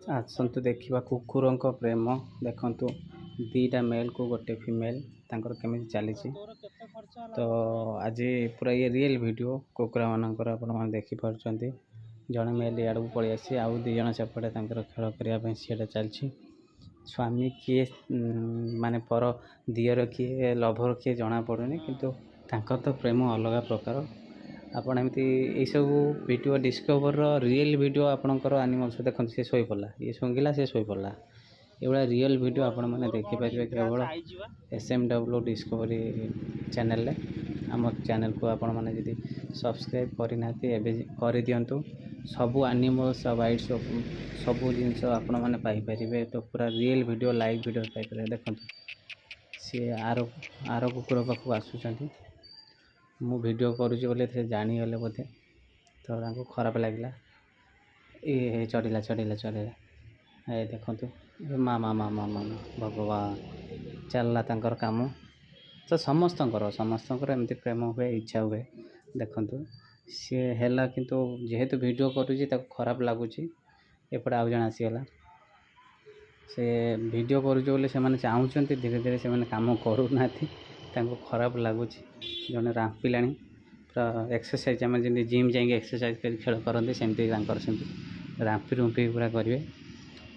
ଆସନ୍ତୁ ଦେଖିବା କୁକୁରଙ୍କ ପ୍ରେମ। ଦେଖନ୍ତୁ, ଦୁଇଟା ମେଲ୍କୁ ଗୋଟେ ଫିମେଲ୍, ତାଙ୍କର କେମିତି ଚାଲିଛି। ତ ଆଜି ପୁରା ଇଏ ରିଏଲ୍ ଭିଡ଼ିଓ କୁକୁରମାନଙ୍କର ଆପଣମାନେ ଦେଖିପାରୁଛନ୍ତି। ଜଣେ ମେଲ୍ ଇଆଡ଼କୁ ପଳେଇ ଆସିଛି, ଆଉ ଦୁଇ ଜଣ ସେପଟେ ତାଙ୍କର ଖେଳ କରିବା ପାଇଁ ସିଆଡ଼େ ଚାଲିଛି। ସ୍ୱାମୀ କିଏ, ମାନେ ପର ଦିଅର କିଏ, ଲଭର କିଏ ଜଣାପଡ଼ୁନି, କିନ୍ତୁ ତାଙ୍କର ତ ପ୍ରେମ ଅଲଗା ପ୍ରକାର। ଆପଣ ଏମିତି ଏଇସବୁ ଭିଡ଼ିଓ, ଡିସ୍କଭରର ରିଏଲ୍ ଭିଡ଼ିଓ ଆପଣଙ୍କର ଆନିମଲ୍ସ। ଦେଖନ୍ତୁ, ସେ ଶୋଇପଡ଼ିଲା, ଇଏ ଶୁଙ୍ଘିଲା, ସେ ଶୋଇପଡ଼ିଲା। ଏଇଭଳିଆ ରିଏଲ୍ ଭିଡ଼ିଓ ଆପଣମାନେ ଦେଖିପାରିବେ କେବଳ ଏସ୍ ଏମ୍ ଡବ୍ଲ୍ୟୁ ଡିସ୍କଭରି ଚ୍ୟାନେଲରେ। ଆମ ଚ୍ୟାନେଲକୁ ଆପଣମାନେ ଯଦି ସବସ୍କ୍ରାଇବ୍ କରିନାହାନ୍ତି, ଏବେ କରିଦିଅନ୍ତୁ। ସବୁ ଆନିମଲ୍ସ ଆଉ ବାଇଟ୍ସ ସବୁ ଜିନିଷ ଆପଣମାନେ ପାଇପାରିବେ। ତ ପୁରା ରିଏଲ୍ ଭିଡ଼ିଓ, ଲାଇଭ୍ ଭିଡ଼ିଓ ପାଇପାରିବେ। ଦେଖନ୍ତୁ, ସିଏ ଆର କୁକୁର ପାଖକୁ ଆସୁଛନ୍ତି। ମୁଁ ଭିଡ଼ିଓ କରୁଛି ବୋଲି ସେ ଜାଣିଗଲେ ବୋଧେ, ତ ତାଙ୍କୁ ଖରାପ ଲାଗିଲା। ଏ ଚଢ଼ିଲା, ଚଢ଼ିଲା, ଚଢ଼ିଲା। ଏ ଦେଖନ୍ତୁ, ମା ମା ମା ମା ମା ମା ଭଗବାନ! ଚାଲିଲା ତାଙ୍କର କାମ। ତ ସମସ୍ତଙ୍କର ଏମିତି ପ୍ରେମ ହୁଏ, ଇଚ୍ଛା ହୁଏ। ଦେଖନ୍ତୁ, ସିଏ ହେଲା, କିନ୍ତୁ ଯେହେତୁ ଭିଡ଼ିଓ କରୁଛି, ତାକୁ ଖରାପ ଲାଗୁଛି। ଏପଟେ ଆଉ ଜଣେ ଆସିଗଲା। ସେ ଭିଡ଼ିଓ କରୁଛି ବୋଲି ସେମାନେ ଚାହୁଁଛନ୍ତି। ଧୀରେ ଧୀରେ ସେମାନେ କାମ କରୁନାହାନ୍ତି, ତାଙ୍କୁ ଖରାପ ଲାଗୁଛି। ଜଣେ ରାମ୍ପିଲାଣି ପୁରା। ଏକ୍ସରସାଇଜ୍, ଆମେ ଯେମିତି ଜିମ୍ ଯାଇକି ଏକ୍ସରସାଇଜ୍ କରି ଖେଳ କରନ୍ତି, ସେମିତି ତାଙ୍କର ସେମିତି ରାମ୍ପି ରୁମ୍ପି ପୁରା କରିବେ।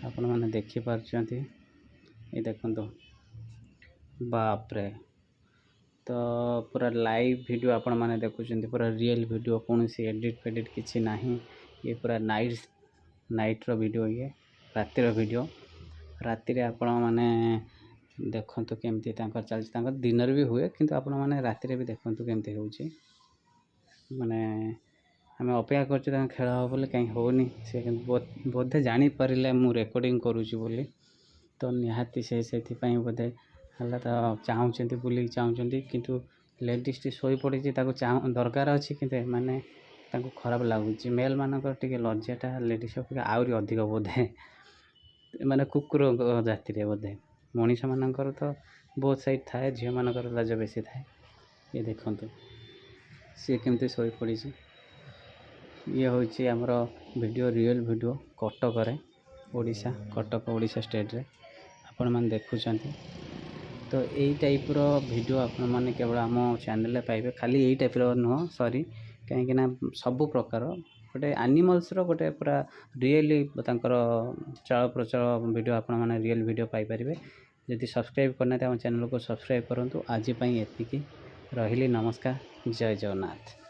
ଆପଣମାନେ ଦେଖିପାରୁଛନ୍ତି। ଏ ଦେଖନ୍ତୁ, ବାପରେ! ତ ପୁରା ଲାଇଭ୍ ଭିଡ଼ିଓ ଆପଣମାନେ ଦେଖୁଛନ୍ତି, ପୁରା ରିଏଲ୍ ଭିଡ଼ିଓ, କୌଣସି ଏଡ଼ିଟ୍ ଫେଡ଼ିଟ୍ କିଛି ନାହିଁ। ଇଏ ପୁରା ନାଇଟ୍ର ଭିଡ଼ିଓ, ଇଏ ରାତିର ଭିଡ଼ିଓ। ରାତିରେ ଆପଣମାନେ ଦେଖନ୍ତୁ କେମିତି ତାଙ୍କର ଚାଲିଛି। ତାଙ୍କର ଦିନରେ ବି ହୁଏ, କିନ୍ତୁ ଆପଣମାନେ ରାତିରେ ବି ଦେଖନ୍ତୁ କେମିତି ହେଉଛି। ମାନେ ଆମେ ଅପେକ୍ଷା କରୁଛୁ ତାଙ୍କ ଖେଳ ହେବ ବୋଲି, କାହିଁ ହେଉନି। ସେ ବୋଧେ ଜାଣିପାରିଲେ ମୁଁ ରେକର୍ଡ଼ିଂ କରୁଛି ବୋଲି, ତ ନିହାତି ସେ ସେଥିପାଇଁ ବୋଧେ ହେଲା। ତ ଚାହୁଁଛନ୍ତି, ବୁଲିକି ଚାହୁଁଛନ୍ତି, କିନ୍ତୁ ଲେଡ଼ିଜ୍ଟି ଶୋଇପଡ଼ିଛି, ତାକୁ ଚାହୁଁ ଦରକାର ଅଛି, କିନ୍ତୁ ଏମାନେ ତାଙ୍କୁ ଖରାପ ଲାଗୁଛି। ମେଲ୍ ମାନଙ୍କର ଟିକେ ଲଜ୍ଜାଟା ଲେଡ଼ିଜ୍ ଅପେକ୍ଷା ଆହୁରି ଅଧିକ ବୋଧେ, ମାନେ କୁକୁରଙ୍କ ଜାତିରେ ବୋଧେ। ମଣିଷମାନଙ୍କର ତ ବହୁତ ସାଇଡ଼୍ ଥାଏ, ଝିଅମାନଙ୍କର ଲାଜ ବେଶୀ ଥାଏ। ଇଏ ଦେଖନ୍ତୁ, ସିଏ କେମିତି ଶୋଇପଡ଼ିଛି। ଇଏ ହେଉଛି ଆମର ଭିଡ଼ିଓ, ରିଏଲ୍ ଭିଡ଼ିଓ, କଟକରେ, ଓଡ଼ିଶା, କଟକ, ଓଡ଼ିଶା ଷ୍ଟେଟ୍ରେ ଆପଣମାନେ ଦେଖୁଛନ୍ତି। ତ ଏଇ ଟାଇପ୍ର ଭିଡ଼ିଓ ଆପଣମାନେ କେବଳ ଆମ ଚ୍ୟାନେଲରେ ପାଇବେ। ଖାଲି ଏଇ ଟାଇପ୍ର ନୁହଁ, ସରି, କାହିଁକିନା ସବୁ ପ୍ରକାର ଗୋଟେ ଆନିମଲ୍ସର ଗୋଟେ ପୁରା ରିଏଲି ତାଙ୍କର ଚଳପ୍ରଚଳ ଭିଡ଼ିଓ, ଆପଣମାନେ ରିଏଲ୍ ଭିଡ଼ିଓ ପାଇପାରିବେ। ଯଦି ସବସ୍କ୍ରାଇବ୍ କରିନାହାନ୍ତି, ଆମ ଚ୍ୟାନେଲକୁ ସବସ୍କ୍ରାଇବ୍ କରନ୍ତୁ। ଆଜି ପାଇଁ ଏତିକି ରହିଲି। ନମସ୍କାର, ଜୟ ଜଗନ୍ନାଥ।